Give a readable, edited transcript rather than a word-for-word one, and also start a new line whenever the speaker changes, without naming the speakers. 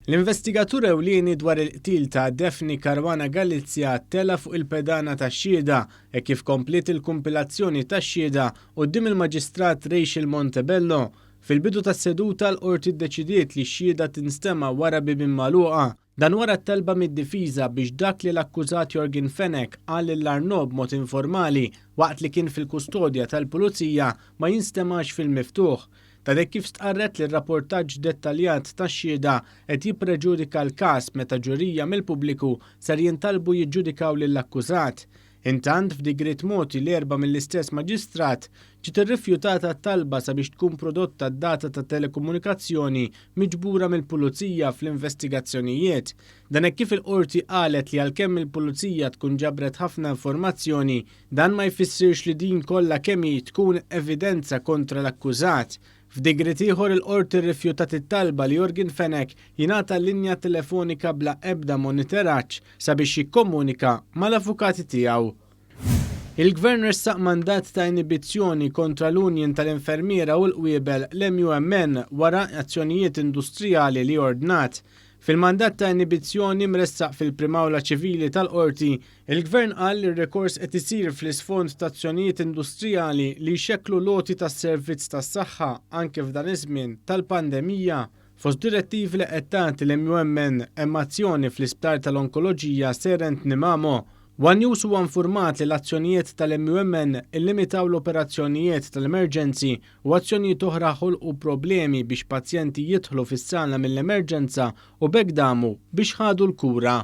L-investigatur ewlieni dwar il-qtil ta' Daphne Caruana Galizia tela' fuq il-pedana tax-xhieda hekk kif kompliet il-kumpilazzjoni tax-xhieda quddiem il-Maġistrat Rachel Montebello. Fil-bidu tas-seduta l-Qorti ddeċidiet li x-xhieda tinstema' wara bibien magħluqa. Dan wara t-talba mid-difiża biex dak li l-akkużat Yorgen Fenech qal lil Arnaud b'mod informali waqt li kien fil-kustodja tal-Pulizija ma jinstemax fil-miftuħ. Ta' hekk kif stqarret li r-rapportaġġ dettaljat tax-xhieda qed jippreġudika l-każ meta ġurija mill-pubbliku ser jintalbu jiġġudikaw lill-akkużat. Intant, f'digriet mogħti l-Erbgħa mill-istess maġistrat, ġiet irrifjutata t-talba sabiex tkun prodotta d-data ta' telekomunikazzjoni miġbura mill-Pulizija fl-investigazzjonijiet. Dan hekk kif il-Qorti qalet li għalkemm il-Pulizija tkun ġabret ħafna informazzjoni, Dan ma jfissirx li din kollha kemm hi tkun evidenza kontra l-akkużat. F'digriet ieħor il-Qorti rrifjutat it-talba li Yorgen Fenech jingħata linja telefonika bla ebda moniteraġġ sabiex jikkomunika mal-avukati tiegħu. Il-Gvern ressaq mandat ta' inibizzjoni kontra l-Union tal-Infermiera u l-Qwiebel, l-MUMN, wara azzjonijiet industrijali li ordnat. Fil-mandat ta' inibizzjoni mressaq fil-Prim'Awla Ċivili tal-Qorti, il-Gvern qal li r-rikors qed isir fl-isfond ta' azzjonijiet industrijali li jxekklu l-għoti tas-servizz tas-saħħa anke f'dan iż-żmien tal-pandemija. Fost direttivi li qed tagħti l-MUMN hemm azzjoni fl-Isptar tal-Onkoloġija Sir Anthony Mamo. One News huwa infurmat li l-azzjonijiet tal-MUMN illimitaw l-operazzjonijiet tal-emerġenzi u azzjonijiet oħra ħolqu problemi biex pazjenti jidħlu fis-sala mill-emerġenza u b'hekk damu biex ħadu l-kura.